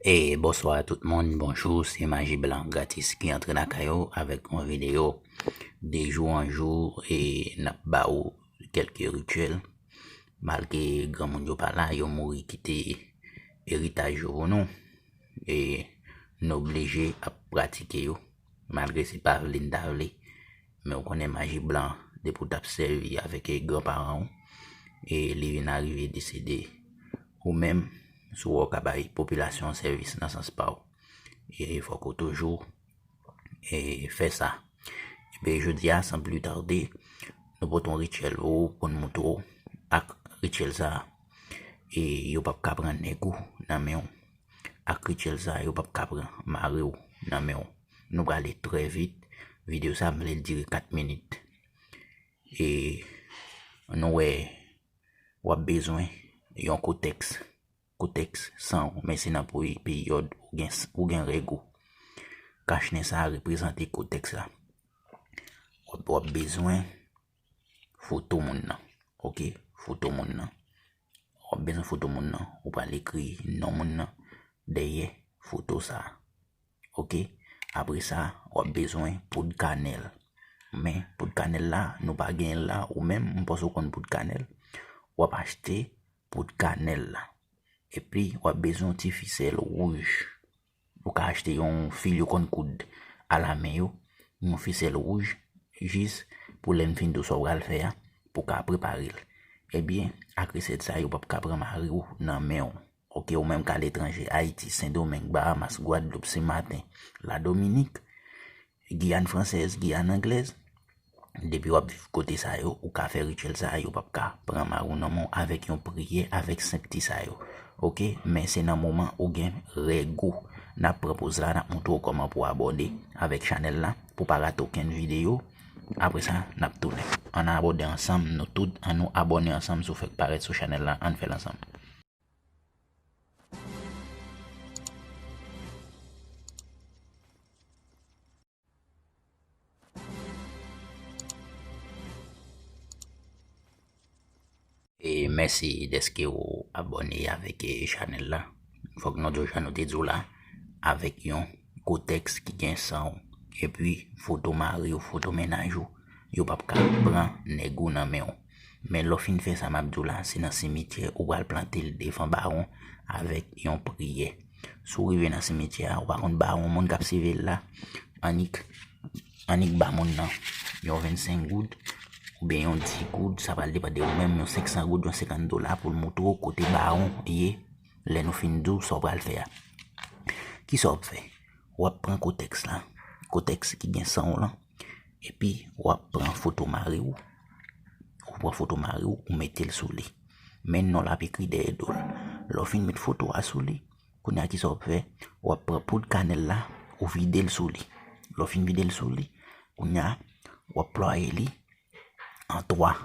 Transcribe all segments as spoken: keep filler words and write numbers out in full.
E bonswa tout moun, bonjou, se Maji Blan Gratis ki antre lakay ou avèk yon videyo de jou an jou e n ap ba ou kèlke rityèl. Malgre granmoun yo pa la, yo mouri kite eritaj yo pou nou. E nou oblije ap pratike yo. Malgre se pa vle n ta vle. Men ou konnen Maji Blan, depi w t ap sèvi avèk, e, granparan w, e li vin arive desede, ou menm, si w wè w ka bay popilasyon an sèvis nan sans pa w, e fòk ou toujou, e, fè sa. Ebyen, jodi a, san pli tade, nou pote yon rityèl pou ou, pou n moutre w. Ak rityèl sa a, e yo p ap ka pran nèg ou nan men w. Ak rityèl sa a, yo p ap ka pran mari w nan men w. Nou prale trè vit. Videyo sa a, m vle l dire kat minit. E nou wè, w ap bezwen yon kotèks. Kotèks san w, men se nan peyi, peryòd ou gen, ou gen règ ou. Kachnen sa a reprezante kotèks la. W ap, w ap bezwen foto moun nan. Oke, foto moun nan. W ap bezwen foto moun nan. Ou pral ekri non moun nan dèyè foto sa a. Oke, apre sa, w ap bezwen poud kanèl. Men, poud kanèl la, nou pa genyen l la, ou menm, m panse w konn poud kanèl. W ap achte poud kanèl la. Epi, w ap bezwen yon ti fisèl wouj. Ou ka achte yon fil yo konn koud alamen yo, yon fisèl wouj, jis pou lè m fin di w sa w pral fè a, pou w ka prepare l. Ebyen, ak resèt sa yo p ap ka pran mari w nan men w. Oke, ou menm k aletranje, Ayiti, Sendomeng, Bahamas, Gwadloup, Senmaten, Ladominik, Giyàn Fransèz, Giyàn Anglèz, depi w ap viv kote sa yo, ou ka fè rityèl sa yo, p ap ka pran mari w nan men w avèk yon priyè, avèk senp ti sa yo. Oke, men se nan moman ou gen règ ou. N ap pran poz la, n ap moutre w kòman pou w abòne avèk chanèl la, pou w pa rate okenn videyo. Apre sa, n ap tounen. Ann abòne ansanm, nou tout, ann nou abòne ansanm, si w fèk parèt sou chanèl la, ann fè l ansanm. E mèsi dèske w abòne avèk, e, chanèl la. Fòk nou di w jan nou te di w la, avèk yon kotèks ki gen san w, epi foto mari w, foto mennaj ou, yo p ap ka pran nèg ou nan men w. Men lè w fin fè sa m ap di w la, se nan simityè ou pral plante l devan bawon avèk yon priyè. Si w rive nan simityè a, ou pa konn bawon moun k ap seve l la, annik, annik ba moun nan yon vennsenk goud, oubyen yon dis goud, sa pral depann de ou menm, yon senksan goud, yon senkant dola pou l moutre w kote bawon ye, lè nou fin di w sa w pral fè a. Kisa w ap fè? W ap pran kotèks la, kotèks ki gen san w lan, epi w ap pran foto mari w, ou pran foto mari w, ou mete l sou li. Men non l ap ekri dèyè do l. Lè w fin met foto a sou li, kounye a kisa w ap fè? W ap pran poud kanèl la, ou vide l sou li. Lè w fin vide l sou li, kounye a, w ap plwaye li an twa.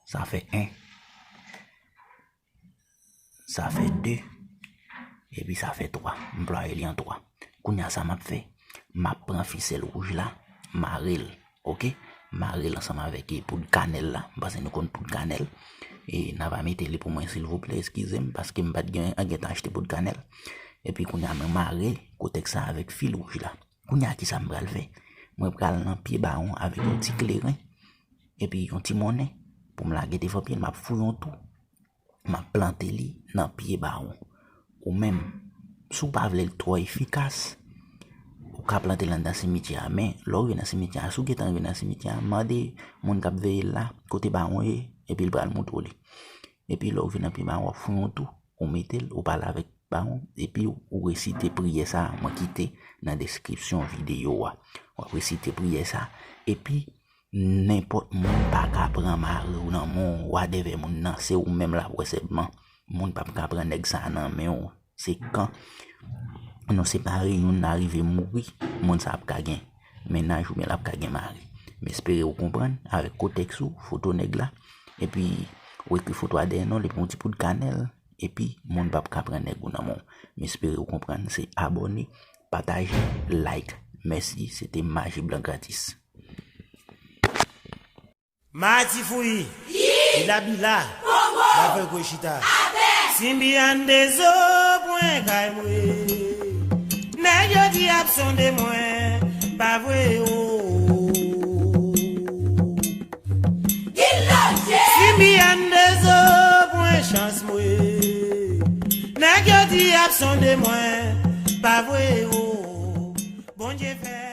Sa fè en. Sa fè de, epi sa fè twa. M plwaye li an twa. Kounye a, sa m ap fè? M ap pran fisèl wouj la, mare l, oke? Mare l ansanm avèk, e, poud kanèl la. M panse nou konn poud kanèl. E n a va mete li pou mwen, silvouplè, eskize m, paske m pa t gen, gentan achte poud kanèl. Epi kounye a, mwen mare kotèks sa avèk fil wouj la. Kounye a, kisa m pral fè? Mwen pral nan pye bawon avèk yon ti kleren, epi yon ti monnen, pou m lage devan pye l, m ap fouye yon twou. M ap plante li nan pye bawon. Ou menm, si w pa vle l twò efikas, ou ka plante l anndan simityè a. Men, lè w rive nan simityè a, si w gentan rive nan simityè a, mande moun k ap veye l la kote bawon ye, epi l pral moutre w li. Epi lè w rive nan pye bawon, w ap fouye yon twou, ou mete l, ou pale avèk bawon, epi w resite priyè sa a, mwen kite nan deskripsyon videyo a. W ap resite priyè sa a, epi nenpòt moun pa ka pran mari w nan men w, wadèvè moun nan, se ou menm l ap wè sèlman. Moun p ap ka pran nèg sa a nan men w. Se kan nou separe, youn nan rive mouri, moun sa a ap ka gen mennaj oubyen l ap ka gen mari. M espere w konprann avèk kotèks ou, foto nèg la, epi w ekri foto a dèyè non l, epi yon ti poud kanèl, epi moun p ap ka pran nèg ou nan men w. M espere w konprann, se abòne, pataje, like. Mèsi, se te Maji Blan Gratis. Mati fouyi, bila bila, la fè kwe chita. Simbi an de zo pwen kay mwe. Yo di ap sonde mwen, pa vre o. Si m byen dezo pran chans mwen. Nèg yo di ap sonde mwen, pa vre o. Bondye fè